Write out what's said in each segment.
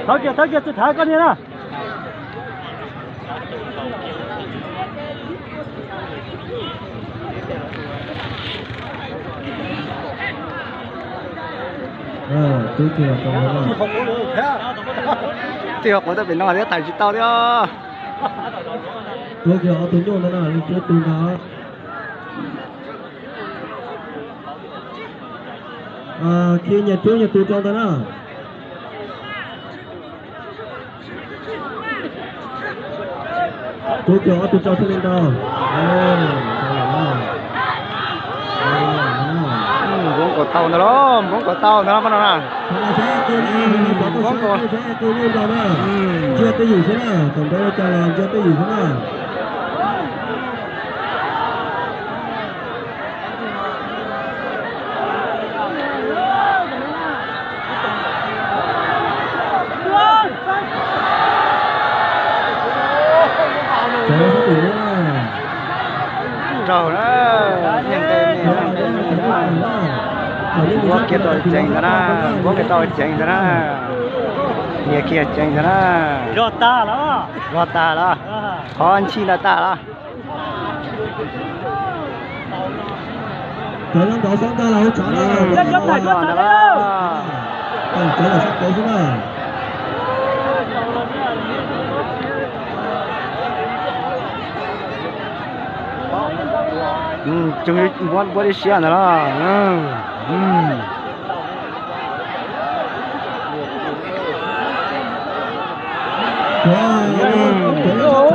Thawb kiag, thawb kiag, tsis thawb koj niag na. Twb yog quav tau pem no thiab, tawm tsis tau thiab. Twb yog ob tug nyuj ntawd na, leej twb tu ntag. Khi nyias rub nyias tus rau ntag na. Rub kiag ob tug rau thiaj li ntau. Npoob kom tau ntag los, npoob kom tau ntag los no na. Npoob kom, ntsia tej yim xwb na, thaum ntawd cas los ntsia tej yim xwb na. Raug na, npuab kiag tau ceev ntag na, npuab kiag tau ceev ntag na, nyias kiag ceev ntag na. Zog tag los, qhov nchi ntawd tag los. Cov nyob nrad xab nkag los hauv tsav na, cov los sab kev xwb na. Npuab dib siab ntag los.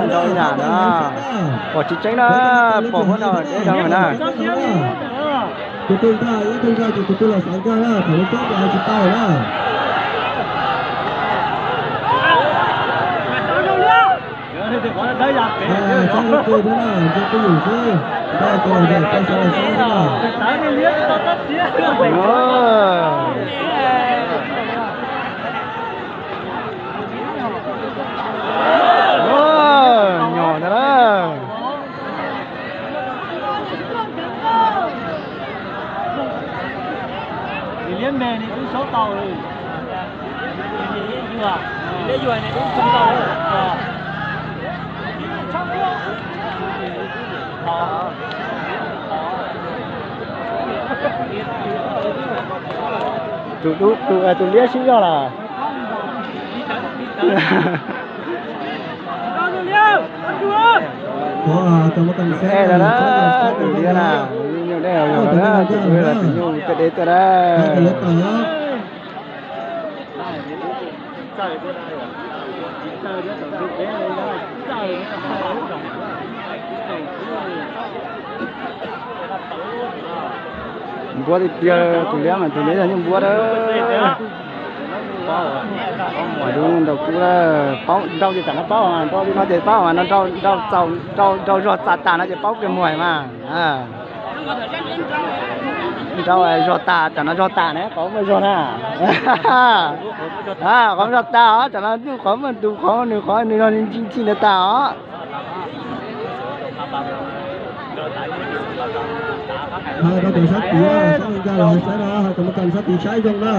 Ntau yam na, pom tsis tseeb na, pom huab no deb dhau na. Tus twg nkag ib tug nkag ces tus twg los xav nkag na, thaum lub teb ces hais tsis tau na. Txhob ua kawg thiab na, ntsia twj ywm xwb, ntau ces los yam tau sawv daws saib xwb na. Nyom ntag na. Tus dub, tus, tus liab sib zog lawm. Tus liab na, tus liab na, tus liab na, tus liab na, tus nyuj tej deb tuaj na. Npuab tiag tiag, tus liab mas tus liab yog nyuj npuab dab. Tus ntaus kub paub nrau ces tam no paub, nrau li no ces paub mas no nrau, nrau txaus, nrau, nrau zog txaus tas no ces paub kiag muag mas. Nrau zog tas, tam no zog tas ne, qhov muaj zog na. Qhov muaj zog tas os, tam no nyuj qhov muaj tus, qhov nws, qhov nws zog nws ntxhi ntxhi ntawd tas os. Hais rau cov sab tid, sab nkag los saib na, hais cov mus kam sab tid saib zoo na.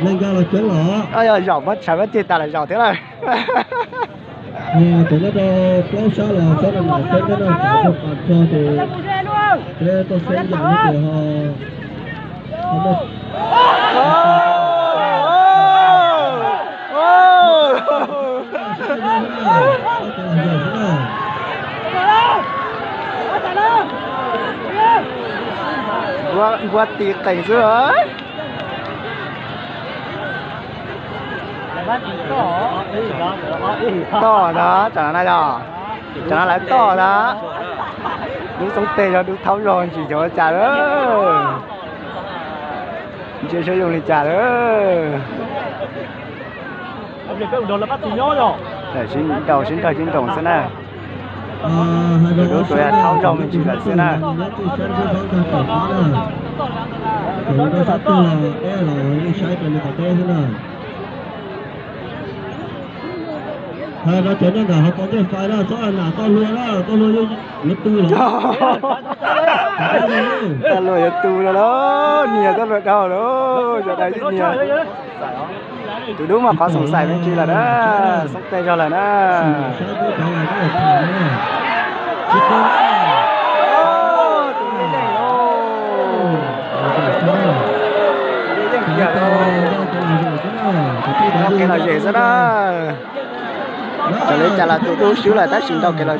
Neeg nkag los coob los. Yog zaum muab tshawv muab ceg tas los zaum thiab lawm. Cov nyob rau plaub sab los saib na, saib thiab na, cov tuaj pas txog ces peb tuaj saib yam no ces ho, ho muaj. Npuab tis qees xwb. Toj ntag, tsam no na yog, tsam no lawv toj ntag. Lub xoob teg yog dub thaub zog ntsis xyov ua cas lawm. Ntsia saib zoo li cas lawm. Sib nraug sib nraug sib nraug xwb na. Tus dub tsuas yog thaub zaug me ntsis lawm xwb na. Hais rau cov neeg nkawd hauv paus ntej fais na, txhob nam tau luag na, tau luag yuav tu lawm. Tau luag yuav tu lawm lauj, nias tau luag dhau lawm, cov dais nias. Tus dub mas qhov xoom xaim me ntsis lawm na, xoob tes zog lawm na. Nrau kev lom zem xwb na. Raws li cas los tus dub swb lawm tab sis nrau kev lom